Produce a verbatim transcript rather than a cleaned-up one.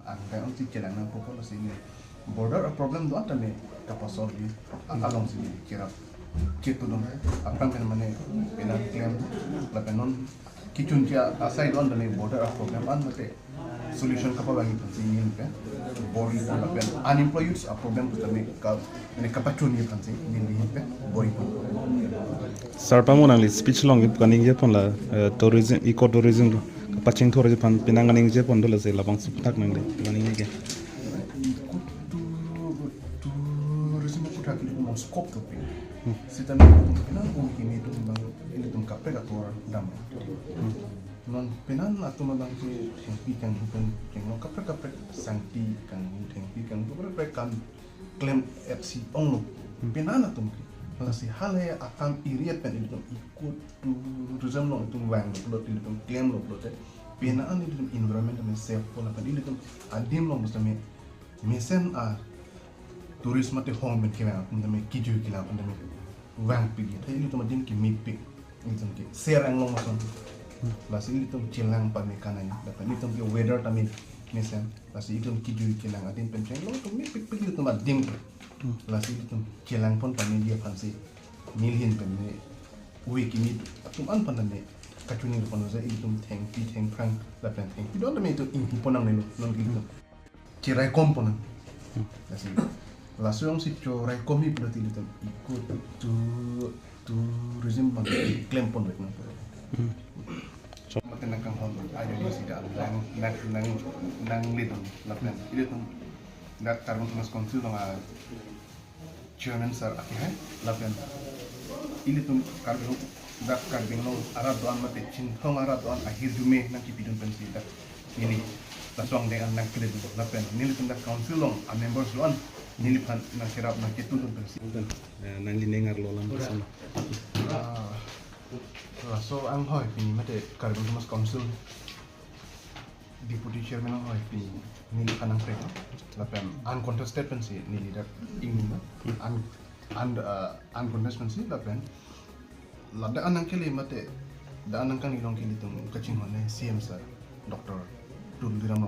Angkai ongsi chelang nangpo ko lasi ne border a problem do-an tame kapasolve alongsi ne cherap chetudun. Aphrang pen mane penang klem lapen non kechunche asai do-an tame border a problem an mate solution kapavangji aphansi nelipen bor-ipo lapen unemployed youths a problem tame ka mane kapachunji aphansi nelipen bor-ipo. Sir, pamo nangli speech along kaningje pon la, eh, tourism, eco tourism do kapachingthurji aphan penang kaningje pon do lasi labangso aphuthak nangli kaningje ke. Eco tourism aphuthak ilitum scope dopik. Hmm. Seta ilitum penang kimi ilitum bang ilitum kaprek atur dam. Hmm. Non penang atum abang ke thengpi kanghu pen chenglo kaprek kaprek sangti kanghu thengpi kanghu kaprek kaprek kam klem F C onglo. Hmm. Penang atum ke. Lasi halahei akam area pen ilitum eco tourism along itum vanglo pulote ilitum klemlo pulote penang ilitum environment tame safe po lapen ilitum adim along tame mesen a tourist mate hong pen kevang atum tame kejui kelang atum tame vangpik, ta ilitum adim kemepik, ilitum ke ser anglong ason. Lasi ilitum chelang pame kanai, lapen ilitum ke weather tame mesen, lasi ilitum kejui kelang adim pen chenglo atum mepikpik ilitum adim. Hmm. Lasi ilitum chelang pon pameji aphansi nelihin pen ne ove kimi atum an pen ne kachini pon lasi ilitum thengpi thengphrang lapen thengpi do-an tame itum ingpu pon nangnelo non ke ilitum cheraikom pon nang. Hmm. Lasi laso ongsi cheraikomji pulote ilitum eco tou- tourism abang klem ponvek nang. Hmm. So mate nangkanghon ajo sida nang nang nang nanglidun lapen ilitum dak Karbi Autonomous Council along a chairman sir akehai lapen ilitum Karbi Anglong, dak Karbi Anglong arat do-an mate Chinthong arat do-an ahirjume nangkepidun pensi dak neli laso angdeng an nangkledun lapen nelitum dak council along a members do-an neliphan nangcherap nangchetudun pensi. Eh, nangli ning arlo alam bersama. Ah, laso anghoi pini mate Karbi Autonomous Council Deputy Chairman anghoi pini neliphan nangprek lapen uncontested pensi neli dak ingni un un uh, uncontested pensi lapen ladak an nangkele mate dak an nangkangnilong ke ilitum kachinghon le C M sir Doctor Tuliram Ronghang